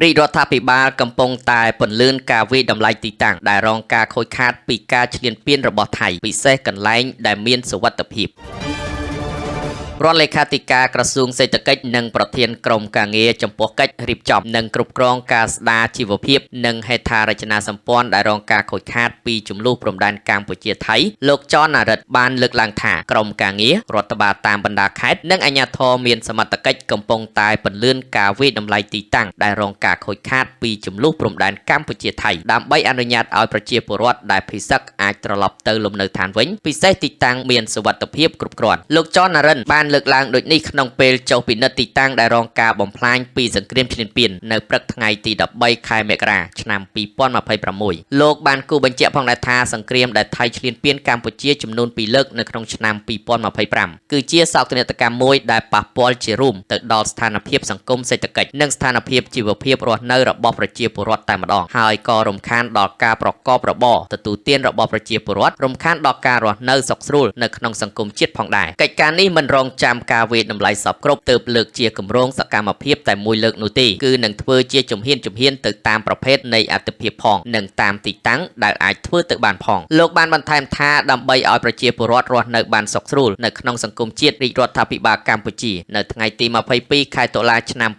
រាជរដ្ឋាភិបាលកំពុងតែពន្លឿនការវាយតម្លៃទីតាំងដែលរងការខូចខាតពីការឈ្លានពានរបស់ថៃពិសេសកន្លែងដែលមានសុវត្ថិភាព រដ្ឋលេខាធិការក្រសួងសេដ្ឋកិច្ចនិងប្រធានក្រុមការងារចំពោះកិច្ចរៀបចំនិងគ្រប់គ្រងការស្ដារជីវភាពនិងហេដ្ឋារចនាសម្ព័ន្ធដែលរងការខូចខាតពីជម្លោះព្រំដែនកម្ពុជាថៃលោកចនណារិទ្ធបានលើកឡើងថាក្រុមការងាររដ្ឋបាលតាមបណ្ដាខេត្តនិងអាជ្ញាធរមានសមត្ថកិច្ចកំពុងតែពន្លឿនការវាយតម្លៃទីតាំងដែលរងការខូចខាតពីជម្លោះព្រំដែនកម្ពុជាថៃដើម្បីអនុញ្ញាតឲ្យប្រជាពលរដ្ឋដែលភ័យសឹកអាចត្រឡប់ទៅលំនៅឋានវិញពិសេសទីតាំងមានសុវត្ថិភាពគ្រប់គ្រាន់លោកចនណារិនបានលើកឡើងដូចនេះក្នុងពេលចុះពិនិត្យទីតាំងដែលរងការបំផ្លាញពីសង្គ្រាមឈ្លានពាននៅព្រឹកថ្ងៃទី13ខែមករាឆ្នាំ2026លោកបានគូបញ្ជាក់ផងដែរថាសង្គ្រាមដែលថៃឈ្លានពានកម្ពុជាចំនួន2លើកនៅក្នុងឆ្នាំ2025គឺជាសោកនាដកម្មមួយដែលប៉ះពាល់ជារួមទៅដល់ស្ថានភាពសង្គមសេដ្ឋកិច្ចនិងស្ថានភាពជីវភាពរស់នៅរបស់ប្រជាពលរដ្ឋតែម្ដងហើយក៏រំខានដល់ការប្រកបរបរទទួលទានរបស់ប្រជាពលរដ្ឋរំខានដល់ការរស់នៅសុខស្រួលនៅក្នុងសង្គមជាតិផងដែរកិច្ចការនេះមិនរងចាំការវាយតម្លៃសពគ្រប់ទើបលើកជាគម្រោងសកម្មភាពតែមួយលើកនោះទេគឺនឹងធ្វើជាជំហានជំហានទៅតាមប្រភេទនៃអត្ថិភាពផងនិងតាមទីតាំងដែលអាចធ្វើទៅបានផងលោកបានបន្ថែមថាដើម្បីឲ្យប្រជាពលរដ្ឋរស់នៅបានសុខស្រួលនៅក្នុងសង្គមជាតិរាជរដ្ឋាភិបាលកម្ពុជានៅថ្ងៃទី22ខែតុលាឆ្នាំ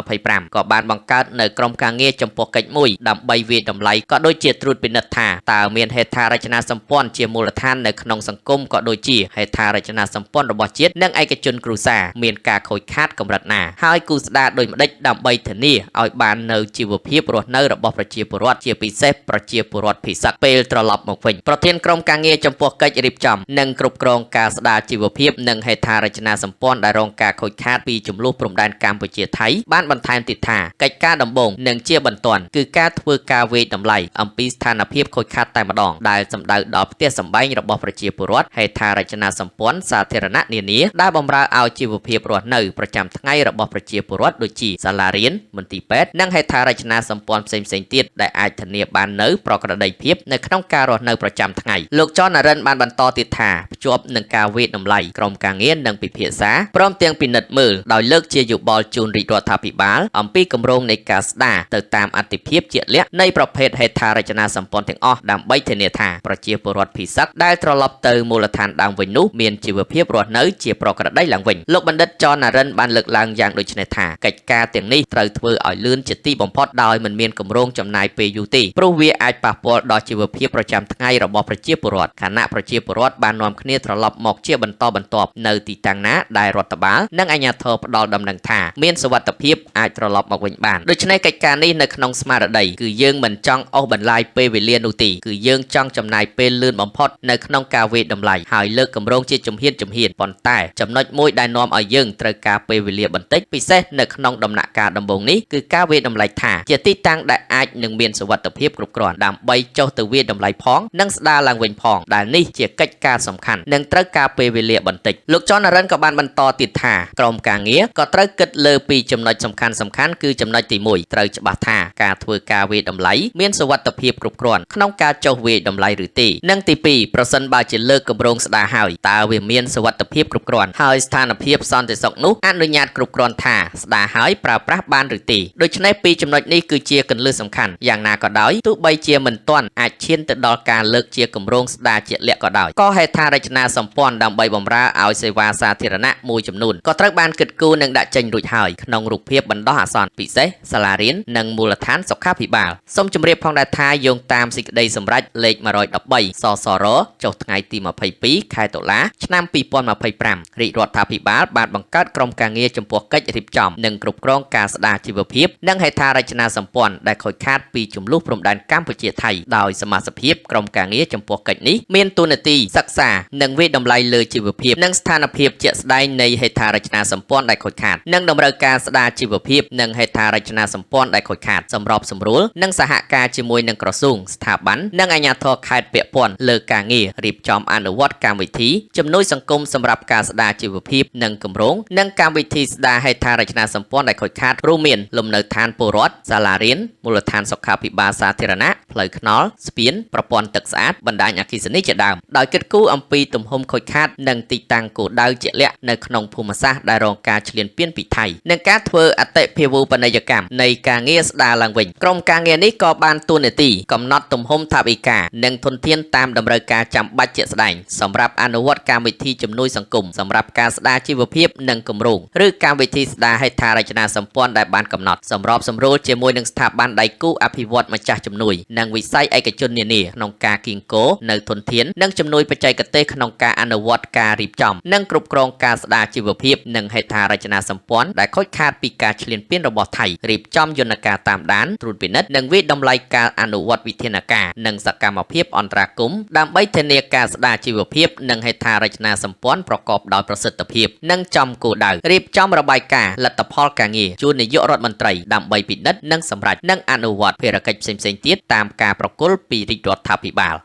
2025ក៏បានបង្កើតនៅក្រុមការងារចំពោះកិច្ចមួយដើម្បីវាយតម្លៃក៏ដូចជាត្រួតពិនិត្យថាតើមានហេដ្ឋារចនាសម្ព័ន្ធជាមូលដ្ឋាននៅក្នុងសង្គមក៏ដូចជាហេដ្ឋារចនាសម្ព័ន្ធរបស់ជាតិនិងឯកជនគ្រួសារមានការខូចខាតកម្រិតណាហើយគូស្ដារដូចម្ដេចដើម្បីធានាឲ្យបាននៅជីវភាពរស់នៅរបស់ប្រជាពលរដ្ឋជាពិសេសប្រជាពលរដ្ឋភីសឹកពេលត្រឡប់មកវិញប្រធានក្រុមការងារចំពោះកិច្ចរៀបចំនិងគ្រប់គ្រងការស្ដារជីវភាពនិងហេដ្ឋារចនាសម្ព័ន្ធដែលរងការខូចខាតពីជម្លោះព្រំដែនកម្ពុជាថៃបានបន្ថែមទៀតថាកិច្ចការដំបូងនិងជាបន្ទាន់គឺការធ្វើការវាយតម្លៃអំពីស្ថានភាពខូចខាតតែម្ដងដែលសំដៅដល់ផ្ទះសម្បែងរបស់ប្រជាពលរដ្ឋហេដ្ឋារចនាសម្ព័ន្ធសាធារណៈនានាដែលបម្រើឲ្យជីវភាពរស់នៅប្រចាំថ្ងៃរបស់ប្រជាពលរដ្ឋដូចជាសាលារៀនមន្ទីរពេទ្យនិងហេដ្ឋារចនាសម្ព័ន្ធផ្សេងៗទៀតដែលអាចធានាបាននូវប្រក្រតីភាពនៅក្នុងការរស់នៅប្រចាំថ្ងៃលោកចនណារិនបានបន្តទៀតថាភ្ជាប់នឹងការវាយតម្លៃក្រុមការងារនិងពិភាក្សាព្រមទាំងពិនិត្យមើលដោយលើកជាយោបល់ជូនរាជរដ្ឋាភិបាលអំពីគម្រោងនៃការស្ដារទៅតាមអតិភិបជាក់លាក់នៃប្រភេទហេដ្ឋារចនាសម្ព័ន្ធទាំងអស់ដើម្បីធានាថាប្រជាពលរដ្ឋភីសឹកដែលត្រឡប់ទៅមូលដ្ឋានដើមវិញនោះមានជីវភាពរស់នៅជាប្រក្រតីឡើងវិញលោកបណ្ឌិតចនណារិនបានលើកឡើងយ៉ាងដូចនេះថាកិច្ចការទាំងនេះត្រូវធ្វើឲ្យលឿនជាទីបំផុតដោយមិនមានគម្រោងចំណាយពេលយូរទេព្រោះវាអាចប៉ះពាល់ដល់ជីវភាពប្រចាំថ្ងៃរបស់ប្រជាពលរដ្ឋខណៈប្រជាពលរដ្ឋបាននាំគ្នាត្រឡប់មកជាបន្តបន្ទាប់នៅទីតាំងណាដែលរដ្ឋបាលនិងអាជ្ញាធរផ្ដល់ដំណឹងថាមានសុវត្ថិភាពអាចត្រឡប់មកវិញបានដូច្នេះកិច្ចការនេះនៅក្នុងស្មារតីគឺយើងមិនចង់អូសបន្លាយពេលវេលានោះទេគឺយើងចង់ចំណាយពេលលឿនបំផុតនៅក្នុងការវាយតម្លៃហើយលើកគម្រោងជាជំហានជំហានប៉ុន្តែចំណុចមួយដែលនាំឲ្យយើងត្រូវការពេលវេលាបន្តិចពិសេសនៅក្នុងដំណាក់កាលដំបូងនេះគឺការវាយតម្លៃថាជាទីតាំងដែលអាចនឹងមានសុវត្ថិភាពគ្រប់គ្រាន់ដើម្បីចុះទៅវាយតម្លៃផងនិងស្ដារឡើងវិញផងដែលនេះជាកិច្ចការសំខាន់និងត្រូវការពេលវេលាបន្តិចលោកចនណារិនក៏បានបន្តទៀតថាក្រុមការងារក៏ត្រូវគិតលើពីចំណុចសំខាន់សំខាន់គឺចំណុចទី1ត្រូវច្បាស់ថាការធ្វើការវាយតម្លៃមានសុវត្ថិភាពគ្រប់គ្រាន់ក្នុងការចុះវាយតម្លៃឬទេនិងទី2ប្រសិនបើជាលើកគម្រោងស្ដារហើយតើវាមានសុវត្ថិភាពគ្រប់គ្រាន់ហើយស្ថានភាពសន្តិសុខនោះអនុញ្ញាតគ្រប់គ្រាន់ថាស្ដារហើយប្រើប្រាស់បានឬទេដូច្នេះពីរចំណុចនេះគឺជាគន្លឹះសំខាន់យ៉ាងណាក៏ដោយទោះបីជាមិនទាន់អាចឈានទៅដល់ការលើកជាគម្រោងស្ដារជាក់លាក់ក៏ដោយក៏ហេដ្ឋារចនាសម្ព័ន្ធដើម្បីបម្រើឲ្យសេវាសាធារណៈមួយចំនួនក៏ត្រូវបានគិតគូរនិងដាក់ចេញរួចហើយក្នុងរូបភាពបណ្ដោះអាសន្នពិសេសសាលារៀននិងមូលដ្ឋានសុខាភិបាលសូមជម្រាបផងដែរថាយោងតាមសេចក្តីសម្រេចលេខ113សសរចុះថ្ងៃទី22ខែតុលាឆ្នាំ2025រាជរដ្ឋាភិបាលបានបង្កើតក្រុមការងារចំពោះកិច្ចរៀបចំនិងគ្រប់គ្រងការស្ដារជីវភាពនិងហេដ្ឋារចនាសម្ព័ន្ធដែលខូចខាតពីជម្លោះព្រំដែនកម្ពុជាថៃដោយសមាជិកភាពក្រុមការងារចំពោះកិច្ចនេះមានតួនាទីសិក្សានិងវាយតម្លៃលើជីវភាពនិងស្ថានភាពជាក់ស្ដែងនៃហេដ្ឋារចនាសម្ព័ន្ធដែលខូចខាតនិងតម្រូវការស្ដារជីវភាពនិងហេដ្ឋារចនាសម្ព័ន្ធដែលខូចខាតសម្របសម្រួលនិងសហការជាមួយនឹងក្រសួងស្ថាប័ននិងអាជ្ញាធរខេត្តពាក់ព័ន្ធលើការងាររៀបចំអនុវត្តកម្មវិធីជំនួយសង្គមសម្រាប់ការស្ដារ ជីវភាពនិងគម្រោងនិងកម្មវិធីស្ដារហេដ្ឋារចនាសម្ព័ន្ធដែលខូចខាតរួមមានលំនៅឋានពលរដ្ឋសាលារៀនមូលដ្ឋានសុខាភិបាលសាធារណៈផ្លូវថ្នល់ស្ពានប្រព័ន្ធទឹកស្អាតបណ្ដាញអគ្គិសនីជាដើមដោយគិតគូរអំពីទំហំខូចខាតនិងទីតាំងគោលដៅជាក់លាក់នៅក្នុងភូមិសាស្ត្រដែលរងការឈ្លានពានពីថៃនិងការធ្វើអតិភាវូបនីយកម្មនៃការងារស្ដារឡើងវិញក្រុមការងារនេះក៏បានតួនាទីកំណត់ទំហំថវិកានិងធនធានតាមតម្រូវការចាំបាច់ជាក់ស្ដែងសម្រាប់អនុវត្តកម្មវិធីជំនួយសង្គមសម្រាប់ការស្ដារជីវភាពនិងគម្រោងឬកម្មវិធីស្ដារហេដ្ឋារចនាសម្ព័ន្ធដែលបានកំណត់សម្របសម្រួលជាមួយនឹងស្ថាប័នដៃគូអភិវឌ្ឍម្ចាស់ជំនួយនិងវិស័យឯកជននានាក្នុងការគៀងគរនៅធនធាននិងជំនួយបច្ចេកទេសក្នុងការអនុវត្តការរៀបចំនិងគ្រប់គ្រងការស្ដារជីវភាពនិងហេដ្ឋារចនាសម្ព័ន្ធដែលខូចខាតពីការឈ្លានពានរបស់ថៃរៀបចំយន្តការតាមដានត្រួតពិនិត្យនិងវាយតម្លៃការអនុវត្តវិធានការនិងសកម្មភាពអន្តរាគមន៍ដើម្បីធានាការស្ដារជីវភាពនិងហេដ្ឋារចនាសម្ព័ន្ធប្រកបដោយប្រសិទ្ធភាពនិងចំគោលដៅរៀបចំរបាយការណ៍លទ្ធផលការងារជូននាយករដ្ឋមន្ត្រីដើម្បីពិនិត្យនិងសម្រេចនិងអនុវត្តភារកិច្ចផ្សេងៗទៀតតាមការប្រគល់ពីរាជរដ្ឋាភិបាល។